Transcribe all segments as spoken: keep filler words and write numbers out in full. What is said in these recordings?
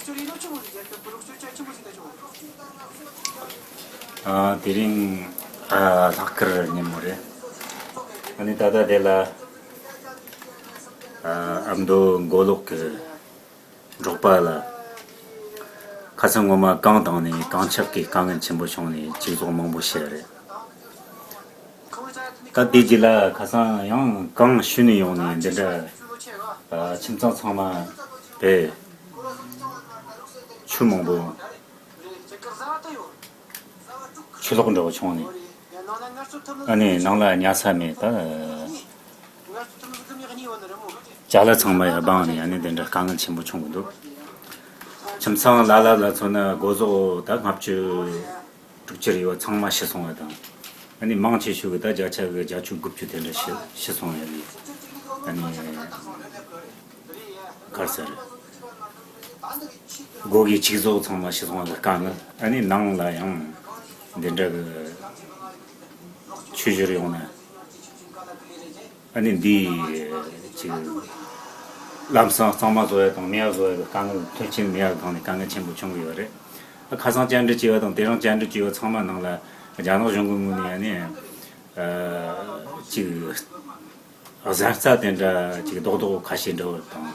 ཨ། དེ་རིང་ཨ་ལྷག་དཀར་ཉིན་མོ་རེད། ཨ་ནི་ད་ལྟ་དེ་ལ་ཨ་ཨ་མདོ་མགོ་ལོག་གི་འབྲོག་པ་ལ་ཁ་སང་ངོ་མ་གངས་བཏང་ནས་གངས་འཁྱགས་ཀྱི་དཀའ་ངལ་ཆེན་པོ་བྱུང་ནས་ཅིག་ཟོག་མང་པོ་ཤི་རེད། ད་དེ་རྗེས་ལ་ཁ་སང་ཡང་གངས་ཞུ་ནས་ཡོང་ནས་འདི་འདྲ་ཨ་ཁྱིམ་ཚང་ཚང་མ་དེ་ཆུ་མང་པོ་ཆུ་ལོག་འདྲ་བོ་བྱུང་ནས། ཨ་ནི་ནང་ལ་ཉལ་ས་མེད་ད། ཅ་ལག་ཚང་མ་ཡར་སྦངས་ནས་ཨ་ནི་དེ་འདྲ་དཀའ་ངལ་ཆེན་པོ་བྱུང་གི་འདུག་ཁྱིམ་ཚང་ལ་ལ་ལ་མཚོན་ན་སྒོ་ཟོག་ད་ལྔ་བཅུ་དྲུག་ཅུ་རེ་བ་ཚང་མ་ཤི་སོང་བ་དང་། ཨ་ནི་མང་ཆེ་ཤོས་ཀྱི་ད་བརྒྱ་ཆ་གི་བརྒྱད་ཅུ་དགུ་བཅུ་དེ་འདྲ་ཤི་ཤི་སོང་ཡ་ལས། ཨ་ནི། གར་ཟེར། སྒོ་གི་ཆུ་ཟོག་ཚང་མ་ཤི་སོང་བ་དཀའ་ངལ། ཨ་ནི་ནང་ལ་ཡང་འདི་འདྲ་གི་ཆུ་བཞུར་ཡོང་ན། ཨ་ནི་འདི་ཅིག་ལམ་སང་གཙང་མ་བཟོ་ཡ་དང་མེ་ཡ་བཟོ་ཡ་གི་དཀའ་ངལ། མཐུན་རྐྱེན་མེ་ཡ་སྒང་ནས་དཀའ་ངལ་ཆེན་པོ་བྱུང་གི་ཡོད་རེད། ཁ་སང་བཅར་འདྲི་བྱས་པ་དང་དེ་རིང་བཅར་འདྲི་བྱས་པ་ཚང་མ་ནང་ལ་རྒྱ་ནག་གཞུང་གི་ངོས་ནས་ཨ་ནི་ཅིག་གཟན་རྩྭ་དེ་འདྲ་ཅིག་རྡོག་རྡོག་ཁ་ཤས་འདྲ་བོ་དང་།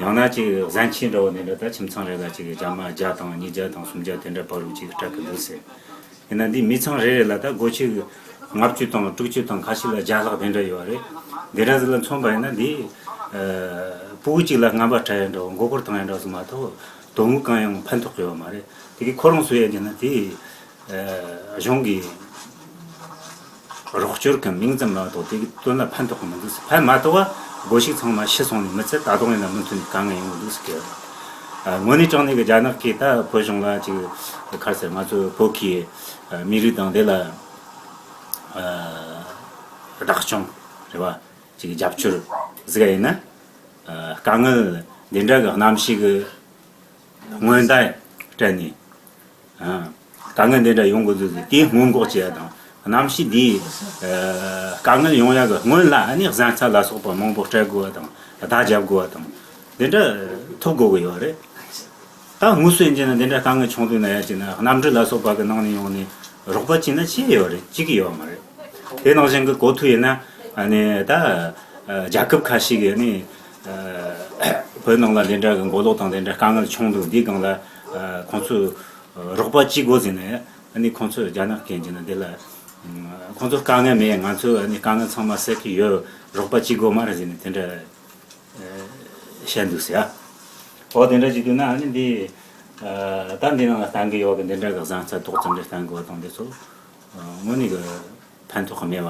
ཡང་ན་ཅིག་གཟན་ཆས་འདྲ་བོ་དེ་འདྲ་ད་ཁྱིམ་ཚང་རེ་ལ་ཅིག་རྒྱ་མ་བརྒྱ་དང་ཉིས་བརྒྱ་དང་སུམ་བརྒྱ་དེ་འདྲ་བར་དུ་ཅིག་སྤྲད་གི་འདུག་ཟེར། ཡིན་ན་འདི་མི་ཚང་རེ་རེ་ལ་ད་སྒོར་ཕྱུགས་ལྔ་བཅུ་དང་དྲུག་ཅུ་དང་ཁ་ཤས་ལ་བརྒྱ་ལྷག་དེ་འདྲ་ཡོད་རེད། འདི་འདྲ་ཟིག་ལ་མཚོན་པ་ཡིན་ན་འདི་ཕྲུ་གུ་གཅིག་ལ་རྔན་པ་སྤྲད་ཡ་འདྲ་བོ་མགོ་སྐོར་བཏང་ཡ་འདྲ་བོ་ཟིག་མ་གཏོགས་དོན་དངོས་གང་ཡང་ཕན་ཐོགས་ཡོད་མ་རེད། དེ་གི་ཁོ་རང་ཚོ་ཡ་ཡིན་ན་དེ། ཨ། གཞུང་གི་རོགས་སྐྱོར་གི་མིང་ཙམ་མ་གཏོགས་དེ་གི་དོན་ལ་ཕན་ཐོགས་གི་མི་འདུག་ཟེར། ཕན་མ་ཐོགས་པ་སྒོ་ཕྱུགས་ཚང་མ་ཤི་སོང་ནས་མི་ཚེ་ད་དུང་ཡིན་ན་མུ་མཐུད་ནས་དཀའ་ངལ་ཡོང་གི་འདུག་ཟེར་གི། ཨ། དངོས་གནས་དྲང་གནས་ཀྱི་རྒྱ་ནག་གིས་ད་བོད་གཞུང་ལ་ཅིག་ག་རེ་ཟེར། ང་ཚོ་བོད་ཀྱི་ཨ་མི་རིགས་དང་དེ་ལ་ཨ་བདག་སྐྱོང་རེད་བ། ཅིག་རྒྱབ་སྐྱོར་ཟིག་ཡིན་ན། ཨ། དཀའ་ངལ་འདི་འདྲ་གི་གནམ་གཤིས་ཀྱི་སྔོན་བརྡ་སྤྲད་ནས། ཨ། དཀའ་ངལ་འདི་འདྲ་ཡོང་གི་འདུག་ཟེར། དེའི་སྔོན་འགོག་བྱེད་ཡ་དང་། གནམ་གཤིས་འདིའི་ཨ་དཀའ་ངལ་ཡོང་ཡ་གི་སྔོན་ལ་ཨ་ནི་གཟན་རྩྭ་ལ་སོགས་པ་མང་པོ་སྤྲད་དགོས་པ་དང་། བརྡ་རྒྱབ་དགོས་པ་དང་། འདི་འདྲ་ཐུབ་དགོས་ཀྱི་ཡོད་རེད། ད་དངོས་སུ་ཡིན་གྱི་ན་འདི་འདྲ་དཀའ་ངལ་བྱུང་དུས་ན་ཡ་གཅིག་ན་གནམ་གྲུ་ལ་སོགས་པ་གི་ནང་ནས་ཡོང་ནས་རོགས་པ་བྱས་ན་ཅི་ཡོད་རེད། ཅི་གི་ཡོད་མ་རེད། དེ་ནང་བཞིན་གི་གོ་ཐོས་ཡིན་ན་ཨ་ནི་ད་རྒྱལ་ཁབ་ཁ་ཤས་ཀྱིས་ནི་བོད་ནང་ལ་འདི་འདྲ་གི་མགོ་ལོག་དང་འདི་འདྲ་དཀའ་ངལ་བྱུང་འདུག་འདི་སྒང་ལ་ཁོང་ཚོས་རོགས་པ་བྱེད་དགོས་ཟེར་ནས་ཨ་ནི་ཁོང་ཚོས་རྒྱ་ནག་གིས་ཡིན་གྱི་ན་འདི་ལ་ཁོང་ཚོ་དཀའ་ངལ་མེད། ང་ཚོས་ཨ་ནི་དཀའ་ངལ་ཚང་མ་སེལ་གྱི་ཡོད། རོགས་པ་བྱེད་དགོས་མ་རེད་ཟེར་ནས་དེ་འདྲ། བཤད་འདུག་ཟེར་ཨ། འོ་དེ་འདྲ་བྱེད་དུས་ན་ཨ་ནི་འདི། ད་འདི་ནང་ལ་བསྟན་གི་ཡོད་གི་འདི་འདྲ་གི་གཟན་རྩྭ་ཏོག་ཙམ་རེ་བསྟན་གི་ཡོད་དང་འདི་ཚོ། དངོས་གནས་གི་ཕན་ཐོགས་མེད་པ།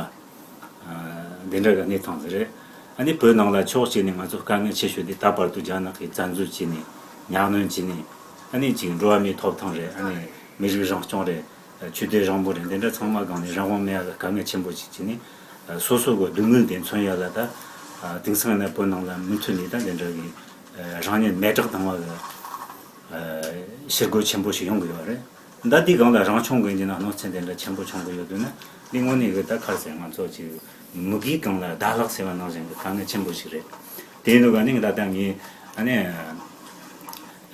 འདི་འདྲ་གི་གནས་སྟངས་ཟིག་རེད། ཨ་ནི་བོད་ནང་ལ་ཕྱོགས་གཅིག་ནས་ང་ཚོ་དཀའ་ངལ་ཆེ་ཤོས་འདི་ད་བར་དུ་རྒྱ་ནག་གིས་བཙན་འཛུལ་བྱས་ནས་ཉམས་གནོན་བྱས་ནས། ཨ་ནི་ཅིག་འགྲོ་བ་མིའི་ཐོབ་ཐང་རེད། ཨ་ནི་མི་རིགས་རང་སྐྱོང་རེད། ཆོས་དད་རང་དབང་རེད། འདི་འདྲ་ཚང་མ་སྒང་ནས་རང་དབང་མེད་ཡ་གི་དཀའ་ངལ་ཆེན་པོ་ཞིག་བྱས་ནས། སོ་སོ་གི་སྡུག་བསྔལ་དེ་མཚོན་ཡ་ལ་ད། དེང་སང་ཡིན་ན་བོད་ནང་ལ་མུ་མཐུད་ནས་ད་འདི་འདྲ་གི་རང་ཉིད་མེ་སྲེག་བཏང་བ་གི་ཞི་རྒོལ་ཆེན་པོ་ཞིག་ཡོང་གི་ཡོད་རེད། ད་འདི་སྒང་ལ་རང་སྐྱོང་གི་ཡིན་ན་གནོད་འཚེ་འདི་འདྲ་ཆེན་པོ་བྱུང་གི་ཡོད་དུས་ན། འདི་དངོས་གནས་གི་ད་ག་རེ་ཟེར། ང་ཚོ་ཅིག་མུ་གེའི་སྒང་ལ་ཟླ་ལྷག་ཟེར་བ་ནང་བཞིན་གི་དཀའ་ངལ་ཆེན་པོ་ཞིག་རེད། དེ་ཡིན་དུས་ག་ནས་ད་ལྟ་ངས་ཨ་ནི་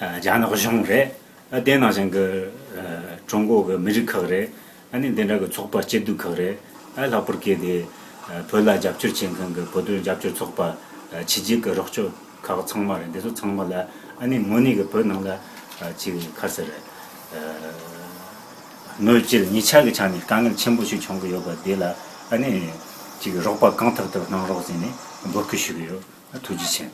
རྒྱ་ནག་གཞུང་རེད། ཨ། དེ་ནང་བཞིན་གྱི་ཨ་ཀྲུང་གོ་གི་མི་རིགས་ཁག་རེད། ཨ་ནི་འདི་འདྲ་གི་ཚོགས་པ་སྐྱིད་སྡུག་ཁག་རེད། ཨ། ལྷག་པར་གྱི་དེ་ཨ་བོད་ལ་རྒྱབ་སྐྱོར་བྱེད་མཁན་གྱི་བོད་དོན་རྒྱབ་སྐྱོར་ཚོགས་པ། ཨ། ཕྱི་རྒྱལ་གྱི་རོགས་སྐྱོར་ཁག་ཚང་མ་རེད། འདི་ཚོ་ཚང་མ་ལ་ཨ་ནི་དངོས་གནས་ཀྱི་བོད་ནང་ལ་ཨ་ཅིག་ག་རེ་ཟེར། ཨ། གནོད་སྐྱེལ་ཉེས་ཆད་ཀྱི་ཆ་ནས་དཀའ་ངལ་ཆེན་པོ་ཞིག་བྱུང་གི་ཡོད་པ་དེ་ལ་ཨ་ནི་ཅིག་རོགས་པ་གང་ཐུབ་ཐུབ་གནང་རོགས་ཟེར་ནས་འབོད་སྐུལ་ཞུ་གི་ཡོད། ཨ། ཐུགས་རྗེ་ཆེ།